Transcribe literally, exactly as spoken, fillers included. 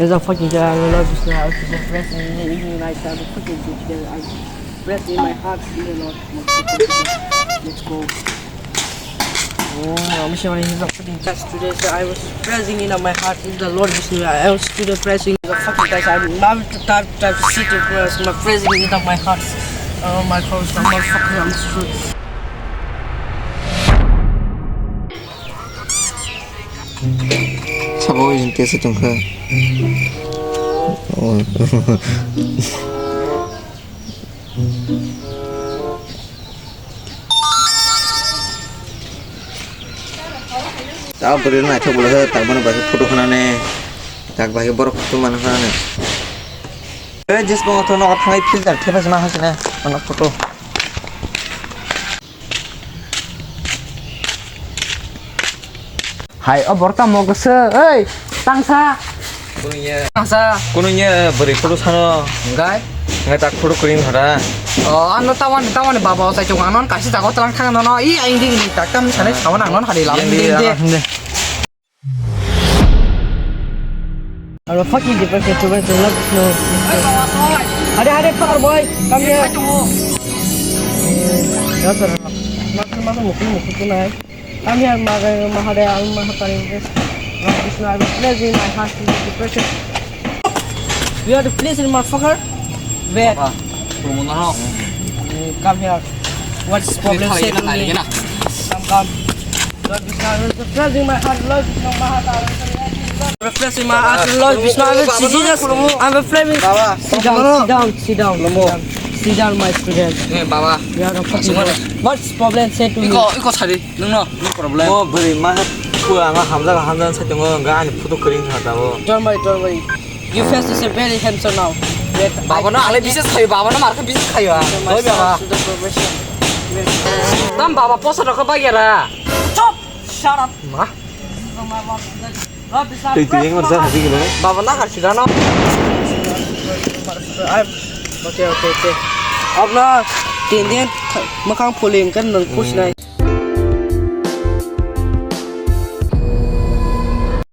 He's a fucking guy. I love this guy. I was just pressing in the evening night. I was fucking good together. I was pressing in my heart in the Lord. Let's go. Oh, I'm sure he's a fucking guy. Today, so I was pressing in my heart in the Lord Vishnu. I was today pressing the fucking guys. I'm not to type type to sit in prayers. My pressing in my heart. Oh my God, I'm not fucking. I'm screwed. Sabo yung kesa tungka. Oh. Tao bwrwi naithok bwlai khe, tak mano bai khe photo khanani, tak bai khe borok photo mano khanani. Eh, just bo thangwi filter thepa sima hasina, mano photo. Hai, o borok tamo gose, ei, tangsa. Kunuya. Tangsa. Kunuya bwrwi photo sano. Hwnkhe? Hwnkhe tak photo kwrwng hara. O, ano tamani, tamani baba o saichung ano kaisa jaga tlang thang nono. I aing ding ni tak tam sanai sawan ang non hari lam ding de. Aro fucking depression to went to love no. Hade hade fucker boy, come here. Ya sir. Makan makan mukul mukul tunai. Come here, mother, Mahade, Al Mahatari. Lord Vishnu, I will bless you in my heart, in my depression. You are the place in my fucker? Where? Papa, pulmongo no. Eh, come here. What's problem? Say to me. Come, come. Lord Vishnu, I will bless you in my heart, Lord Vishnu, Mahatari. Refresh my heart, Lord Vishnu, I will Jesus. I'm a flaming. Baba, sit down, sit down, sit down, sit down. Sit down, my student. Eh, baba. You are a fucking. What's problem? Say to me. Iko, iko sadi. Nungno, no problem. Mo bwrwi ma khe pura ma hamjak hamjak sai tongo, hwnka ani photo kwrwng kha tabuk. Don't worry, don't worry. You face is a very handsome now. Wait, baba no ale bises khayo, baba no mar khe bises khayo. Oi baba. Tam baba posa rokha bagya ra. Chop! Shut up. Ma. Twi twi yang marsa hadi gini. Baba na kar sida no. Okay, okay, okay. Abna tin din makhang phuling kan nang push nai.